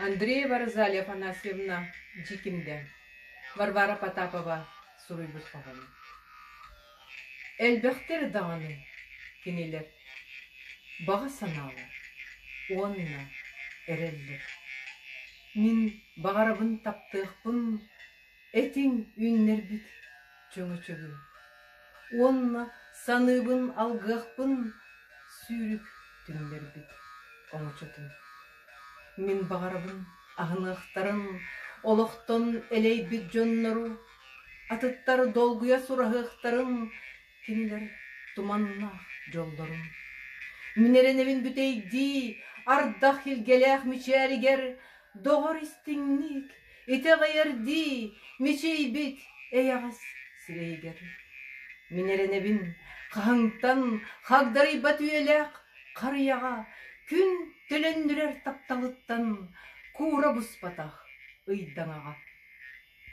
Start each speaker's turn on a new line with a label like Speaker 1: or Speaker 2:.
Speaker 1: Андреева Розалия Афанасьевна Дьиикимдэ, Варвара Потапова суруйбут хоһооно. Элбэхтэр даҕаны кинилэр баҕа санаалар уонна эрэллэр. Мин баҕарабын таптыахпын этиҥ үүннэрбит чөҥөчөгүн уонна саныыбын алгыахпын сүүрүк түҥнэрбит оҥочотун. Мин баҕарабын аһыныахтарын олохтон элэйбит дьоннору, атыттар долгуйа сураһыахтарын кинилэр туманнаах дьоллорун. Мин эрэнэбин бүтэйдии ардах илгэлээх мичээригэр доҕор истиҥник итэҕэйэрдии мичийбит эйэҕэс сирэйигэр. Мин эрэнэбин хаһыҥтан хагдарыйбат үйэлээх харыйаҕа күн төлөннүрэр тапталыттан куура буспатах ыйдаҥаҕа.